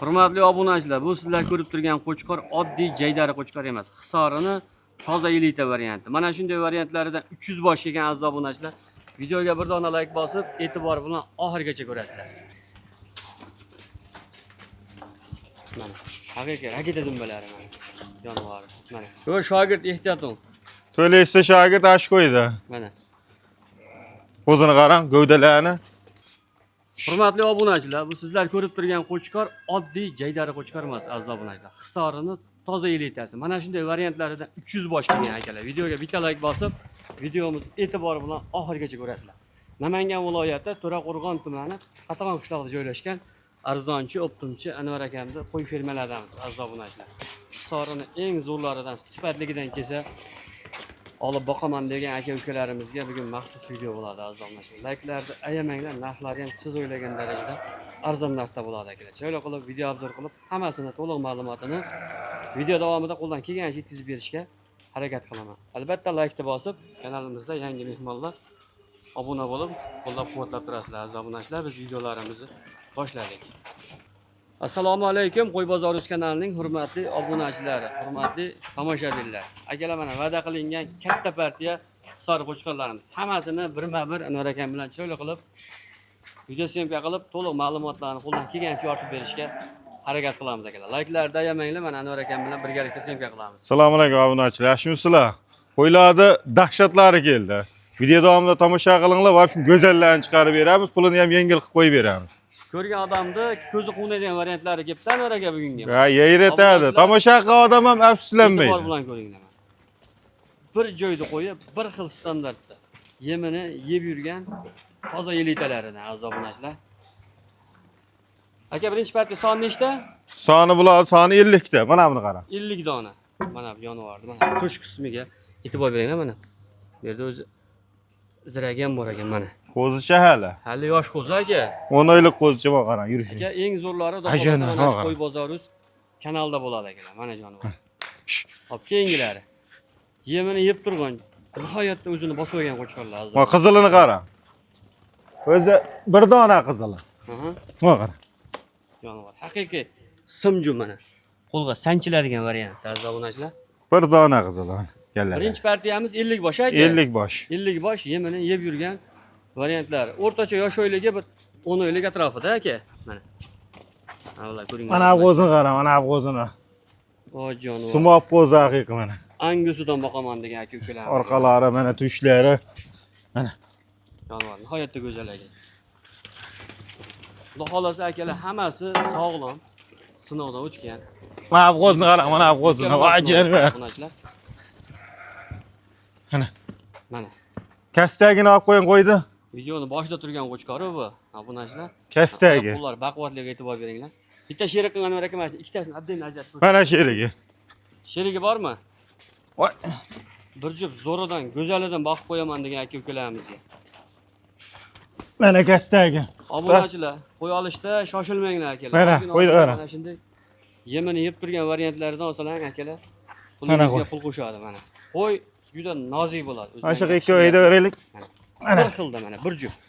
Hurmatli obunachilar, bu sizlar ko'rib turgan qo'chqor oddiy jaydari qo'chqor emas. Hisorini toza elita varianti. Mana shunday variantlaridan 300 bosh kelgan, aziz obunachilar. Videoga bir dona like bosib, e'tibor bilan oxirigacha ko'rasizlar. Mana haqiqiy raketa dumbalari mana. Jonivor. Mana. Yo shogird, ehtiyot bo'l. To'laysiz, shogird ash qo'ydi. Mana. O'zini qarang, gavdalarini. Hurmatli obunachilar, bu sizlar ko'rib turgan qo'chqor oddiy jaydari qo'chqor emas, aziz obunachilar. Hisorini toza elitasi. Mana shunday variantlaridan 300 bosh kelgan, akalar. Videoga bitta like bosib, videomiz e'tibor bilan oxirigacha ko'rasizlar. Namangan viloyati To'raqo'rg'on tumani Qatag'on qishlog'ida joylashgan arzonchi, оптом chi Anvar akamni qo'y fermalarидamiz, aziz obunachilar. Hisorini eng zo'rlaridan, sifatligidan kelsa olib boqaman degan aka ukalarimizga bugun maxsus video bo'ladi, aziz obunachilar. Layklarni ayamanglar, narxlari ham siz o'ylagan darajada arzon narxda bo'ladi, akalar. Chiroyli qilib video обзор qilib, hammasini to'liq ma'lumotini video davomida qo'ldan kelgancha yetkazib berishga harakat qilaman. Albatta laykni bosib, kanalimizda yangi mehmonlar obuna bo'lib, qo'llab-quvvatlab turasizlar, aziz obunachilar. Biz videolarimizni boshladik. Assalomu alaykum, Qo'y bozor uz kanalining hurmatli obunachilari, hurmatli tomoshabinlar. Akalar, mana va'da qilingan katta partiya Hisor qo'chqorlarimiz. Hammasini birma-bir Anvar akam bilan chiroyli qilib video съёмка qilib, to'liq ma'lumotlarni qo'ldan kelgancha yoritib berishga harakat qilamiz, akalar. Layklarni ayamanglar, mana Anvar akam bilan birgalikda съёмка qilamiz. Assalomu alaykum, obunachilar. Yaxshimisizlar? Qo'ylarni dahshatlari keldi. Video davomida tomosha qilinglar, va shu go'zallarni chiqarib beramiz, pulini ham yengil qilib qo'yib beramiz. Ko'rgan odamni ko'zi quvnaydigan variantlari kelibdi Anvar aka bugungi. Ha, yayratadi. Obunachilar- Tomosha qilgan odam ham E'tibor afsuslanmaydi. bilan ko'ringlar. Bir joyda qo'yib, bir xil standartda yemini yeb yurgan toza elitalaridan, aziz obunachilar. Aka, birinchi partiya son nechta? Soni bular soni 50 ta. Mana buni qarang. 50 dona. Mana bu jonivorni mana tush qismiga e'tibor beringlar mana. Bu yerda o'zi ziragi ham bor ekan mana. Qo'zicha hali. Hali yosh qo'zi, aka. 10 oylik qo'zicha, mana qarang yurishini. Aka, eng zo'rlari xudo Ajana, xohlasa mana shu ha. Qo'y bozor uz kanalda bo'ladi, akalar. Mana jonivor. Hop, keyingilari. Yemini yeb turgan, nihoyatda o'zini bosib olgan qo'chqorlar, aziz. Mana qizilini qarang. O'zi bir dona qizili. Mana qarang. Jonivor. Haqiqiy simju mana. Qo'lga sanchiladigan variant, aziz obunachilar. Bir dona qizili. Keladi. Birinchi partiyamiz 50 bosh, aka. 50 bosh. 50 bosh yemini yeb yurgan variantlar. O'rtacha yosh oyligi bir 10 oylik atrofida, aka. Mana. Mana bular ko'ringlar. Mana bu qo'zini qarang, mana bu qo'zini. Voy jonivor. Simob qo'zi haqiqiy mana. Angusidan boqaman degan aka ukalar. Orqalari, mana tushlari. Jonivor nihoyatda go'zal aka. Xudo xolasa, akalar, hammasi sog'lom, sinovdan o'tgan. Mana bu qo'zini qarang, mana bu qo'zini. Voy jonivor. Obunachilar. Mana. Mana. Kastagini olib qo'ying, qo'ydi. Videoni boshida turgan qo'chqori bu. Obunachilar. Kastagi. Qo'llar baquvvatligiga e'tibor beringlar. Bitta sherik qilgan Anvar aka, mana shu ikkitasini отдельно ajratib. Mana sherigi. Sherigi bormi? Voy. Bir juft zo'ridan, go'zalidan boqib qo'yaman degan aka ukalarimizga. Mana kastagi. Obunachilar, qo'y olishda shoshilmanglar, akalar. Mana, Ozgina qo'ydi, ozgina qara. Mana shunday yemini yeb turgan variantlaridan olsalar, akalar, Mana pulingizga qo'y. pul qo'shadi mana. Qo'y juda nozik bo'ladi. Mana shu ikki oyda beraylik. Mana. Bir xilda mana bir juft.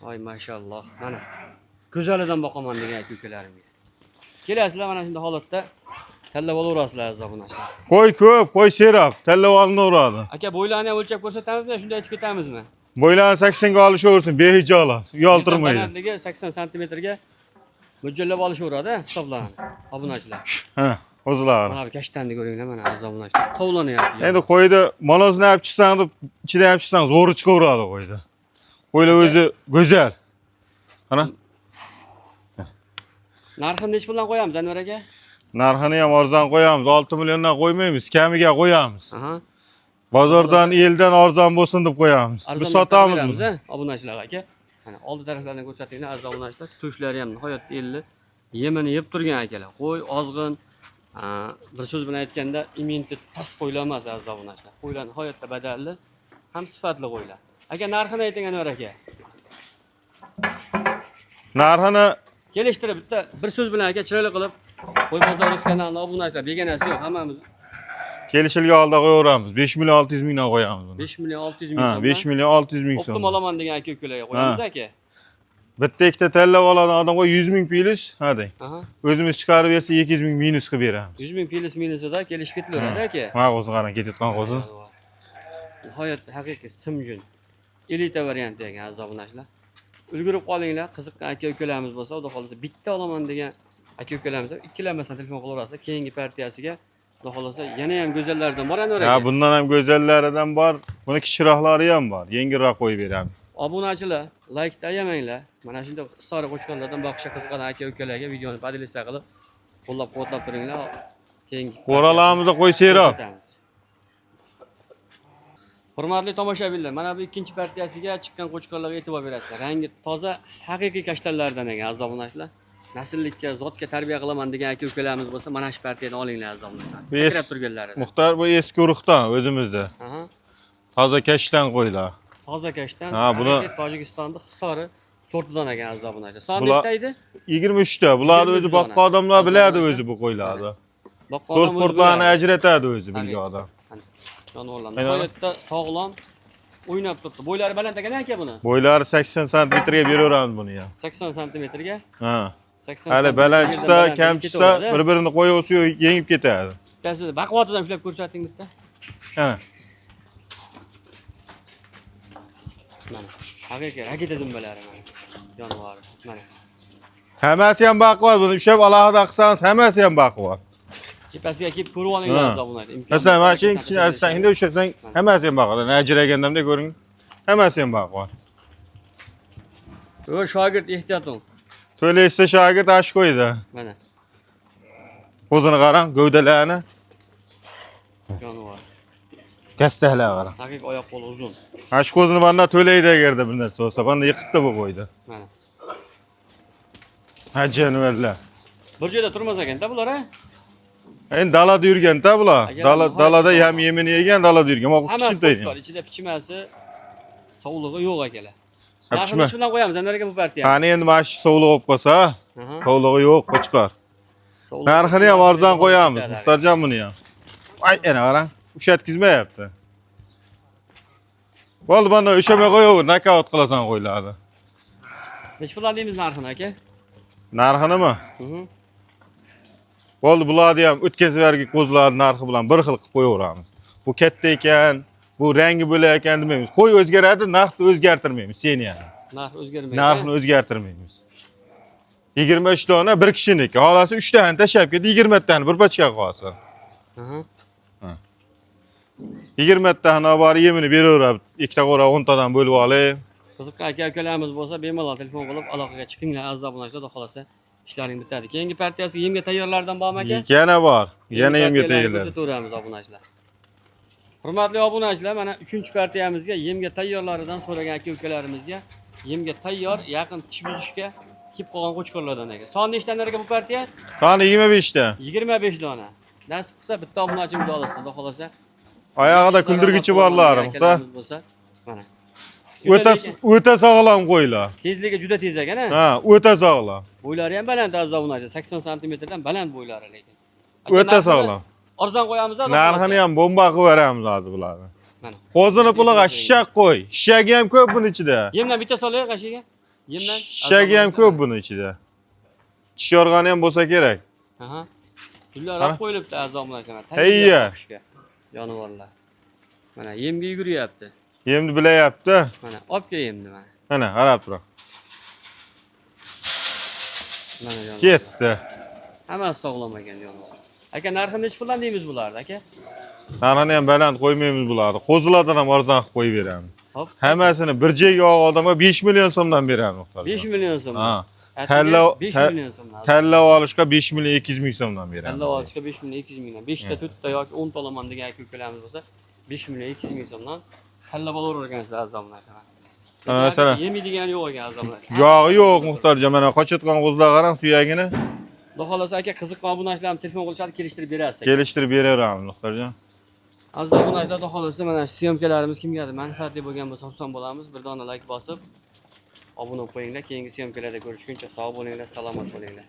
Voy mashalloh, mana. Go'zalidan boqaman degan aka ukalarimga. Kelasizlar, mana shunday holatda tanlab olaverasizlar, aziz obunachilar. Qo'y ko'p, qo'y serob, tanlab olinaveradi. Aka, bo'ylarni ham o'lchab ko'rsatamizmi, shunday aytib ketamizmi? Bo'ylarni 80 ga olishaversin, behijolat, uyaltirmaydi. Balandligi 80 santimetrga mo'ljallab olishaveradi hisoblarni obunachilar. Ha, o'zlari. Mana bu kashtanni ko'ringlar, mana, aziz obunachilar. Tovlanyapti. Endi qo'yni molozini olib chiqsang deb ichidan olib chiqsang zo'ri chiqaveradi qo'yni. Qo'ylar o'zi go'zal. Ana, Narxini nechi puldan qo'yamiz, Anvar aka? Narxini ham arzon qo'yamiz. 6 milliondan qo'ymaymiz, kamiga qo'yamiz. Bozordan, eldan arzon bo'lsin deb qo'yamiz. Biz Arzon sotamiz beramiz, buni. ha, obunachilar aka. Mana oldi taraflarini ko'rsatinglar, aziz obunachilar. Tushlari ham nihoyatda elli. Yemini yeb turgan, akalar. Qo'y ozg'in, bir so'z bilan aytganda immunitet past qo'ylar emas, aziz obunachilar. Qo'ylar nihoyatda badalli, ham sifatli qo'ylar. Aka, narxini ayting, Anvar aka. Narxini Kelishtirib bitta bir so'z bilan, aka, chiroyli qilib Qo'y bozor uz kanalini obunachilar beganasi yo'q, hammamiz kelishilgan holda qo'yaveramiz. 5 million 600 mingdan qo'yamiz buni. 5 million 600 ming Ha, so'mdan. 5 million 600 ming so'm. Оптом olaman degan aka ukalarga qo'yamiz, aka. Bitta ikkita tanlab oladigan odamga 100 ming plyus, ha deng. Aha. O'zimiz chiqarib bersa 200 ming minus qilib beramiz. 100 ming plyus minusida kelishib ketilaveradi aka. Mana qo'zi qarang, ketayotgan qo'zi. Nihoyatda haqiqiy simjun. Elita varianti ekan, aziz obunachilar. Ulgurib qolinglar, qiziqqan aka ukalarimiz bo'lsa, xudo xohlasa bitta olaman degan aka ukalarimiz ham ikkilanmasdan telefon qilaverasizlar. Keyingi partiyasiga xudo xohlasa yana ham go'zallaridan bor, Anvar Ha, aka. bundan ham go'zallaridan bor, buni kichikroqlari ham bor. Yengilroq qo'yib beramiz. Obunachilar, laykni ayamanglar. Mana shunday Hisori qo'chqorlardan boqishga qiziqqan aka ukalarga videoni поделиться qilib, qo'llab-quvvatlab turinglar. Keyingi Qo'ralarimizni qo'ysayroq. ko'rsatamiz. Hurmatli tomoshabinlar, mana bu ikkinchi partiyasiga chiqqan qo'chqorlarga e'tibor berasizlar. Rangi toza, haqiqiy kashtanlardan ekan, aziz obunachilar. Nasllikka, zotga tarbiya qilaman degan aka ukalarimiz bo'lsa, mana shu partiyadan olinglar, aziz obunachilar. Bu es- Sakrab turganlari. Muxtor, bu eski urug'dan o'zimizda. Aha. Toza kashtan qo'ylar. Toza kashtan. Ha, buni- haqiqiy Tojikistonda Hisori sortidan ekan, aziz obunachilar. Son Bular- nechta edi? 23 ta. Bularni o'zi 23 boqqa dona. odamlar biladi Aziz o'zi bu qo'ylarni. Boqqan Sort odam o'zi portlarni biladi. ajratadi o'zi bilgan Haqiqiy. odam. Qani, jonivorlar Aynan. nihoyatda sog'lom o'ynab turibdi. Bo'ylari baland ekan aka buni. Bo'ylari 80 santimetrga beraveramiz buni ham. 80 santimetrga. Ha. 80 Hali santimetrga baland yerdan chiqsa, balandligi kam chiqsa, ketaveradi. bir-birini qo'yaversa yengib ketadi. Bittasi baquvvatidan ushlab ko'rsating bitta. Ha. Mana. Haqiqiy raketa dumbalari mana. Jonivor. Mana. Hammasi ham baquvvat. Buni ushlab alohida qilsangiz, hammasi ham baquvvat. Tepasiga kelib ko'rib olinglar, Ha. aziz obunachilar. Imkon Masalan, mana bo'lsa, shu eng aka kichkina saqlab asangda ushlasang, hammasi ham baquvvat. Ajragandamda ko'ring, hammasi ham baquvvat. Yo, shogird, ehtiyot bo'l. To'laysa shogird ash qo'ydi. Mana. Ko'zini qarang, gavdalarini, Jonivor. kastahlar qarang. Haqiqiy oyoq qo'li uzun. Mana shu ko'zini banda to'laydi agarda bir narsa bo'lsa, banda yiqitdi bu qo'ydi. Mana. Ha, jonivorlar. Bir joyda turmas ekan-da bular, ha? Endi dalada yurgan-da bular. Agar Dala, nihoyatda dalada sog'lom. ham yemini yegan, dalada yurgan. Mana Hammasi kichkintoy. qo'chqor, ichida pichmasi, sovlig'i yo'q akalar. Ha, Narxini pichma. nechi bilan qo'yamiz, Anvar aka, bu partiya? Qani endi mana shu sovliq bo'lib qolsa, Aha. sovlig'i yo'q, qo'chqor. Sovlig'i Narxini ham arzon qo'yamiz, Bitadi. Muxtorjon buni ham. Ay, ana qarang, ushatkizmayapti. Bo'ldi, bunda ushamay qo'yaver, nokaut qilasan qo'ylarni. Nechi puldan deymiz narxini aka? Narxinimi? Mhm. Bo'ldi, bularni ham o'tkazib yuborgi qo'zilarni narxi bilan bir xil qilib qo'yaveramiz. Bu katta ekan, bu rangi bo'lar ekan demaymiz. Qo'y o'zgaradi, narxni o'zgartirmaymiz, seni ham. Narx o'zgarmaydi. Narxini o'zgartirmaymiz. 23 dona bir kishiniki. Xolasi 3 tani tashlab ketdi, 20 tani bir pachka qolsin. Aha. 20 tani olib borib yemini beraveradi. Ikkita qo'ra 10 tadan bo'lib olib. Qiziqqan aka ukalarimiz bo'lsa, bemalol telefon qilib aloqaga chiqinglar, aziz obunachilar, xudo xolasa ishlaring bitadi. Keyingi partiyasi yemga tayyorlardan bormi aka? Yana bor. Yana yemga partiyalarni tayyorlar. ko'rsataveramiz obunachilar. Hurmatli obunachilar, mana 3-partiyamizga yemga tayyorlaridan so'ragan aka ukalarimizga yemga tayyor, yaqin tish buzishga kelib qolgan qo'chqorlardan aka. Son nechtadan aka bu partiya? Qani 25 ta. 25 dona. Nasib qilsa bitta obunachimiz olsin, xudo xolasa. Oyog'ida kuldirgichi borlari, muxtor. Akalarimiz bo'lsa, mana. Juda O'ta lekin o'ta sog'lom qo'ylar. tezligi juda tez ekan, ha? Ha, o'ta sog'lom. Bo'ylari ham baland, aziz obunachilar, 80 santimetrdan baland bo'ylari lekin. Aka, O'ta narxini sog'lom. arzon qo'yamiz, xudo Narxini xolasa. ham bomba qilib beramiz hozir bularni. Mana. Qo'zini puliga shishak qo'y. Shishagi ham ko'p buni ichida. Yemdan bitta solaylik qashiga. Yemdan. Shishagi ham ko'p buni ichida. Tish yorg'ani ham bo'lsa kerak. Aha. Gullar Qara. ham qo'yilibdi, aziz obunachilar. Hayya. Jonivorlar. Mana yemga yuguryapti. Yemni bilayapti. Mana olib kel yemni mana. Mana qarab turing. Mana jonivorlar. Ketdi. Hammasi sog'lom ekan jonivor. Aka, narxini nechi puldan deymiz bularni aka? Narxini ham baland qo'ymaymiz bularni. Qo'zilardan ham arzon qilib qo'yib beramiz. Hop. Hammasini bir joyga olgan odamga 5 million so'mdan beramiz. 5 million so'm. Ha. Tanlov Tanlov 5 million so'mdan. Tanlov olishga 5 million 200 ming so'mdan beramiz. Tanlov olishga 5 million 200 mingdan. 5 ta, 4 ta yoki 10 ta olaman degan aka ukalarimiz bo'lsa, 5 million 200 ming so'mdan tanlab olaverar ekansizlar, aziz obunachilar. Ha, masalan. Yemaydigani yo'q ekan, aziz obunachilar. Yog'i yo'q muxtorjon, mana qochayotgan qo'zilar qarang suyagini Xudo xolasa aka, qiziqqan obunachilarimiz telefon qilishadi, kelishtirib berasiz. Aka. kelishtirib beraveramiz muxtorjon. Aziz obunachilar, xudo xolasa mana shu syomkalarimiz kimgadir manfaatli bo'lgan bo'lsa, xursand bo'lamiz. Bir dona like bosib, obuna bo'lib qo'yinglar. Keyingi syomkalarda ko'rishguncha sog' bo'linglar, salomat bo'linglar.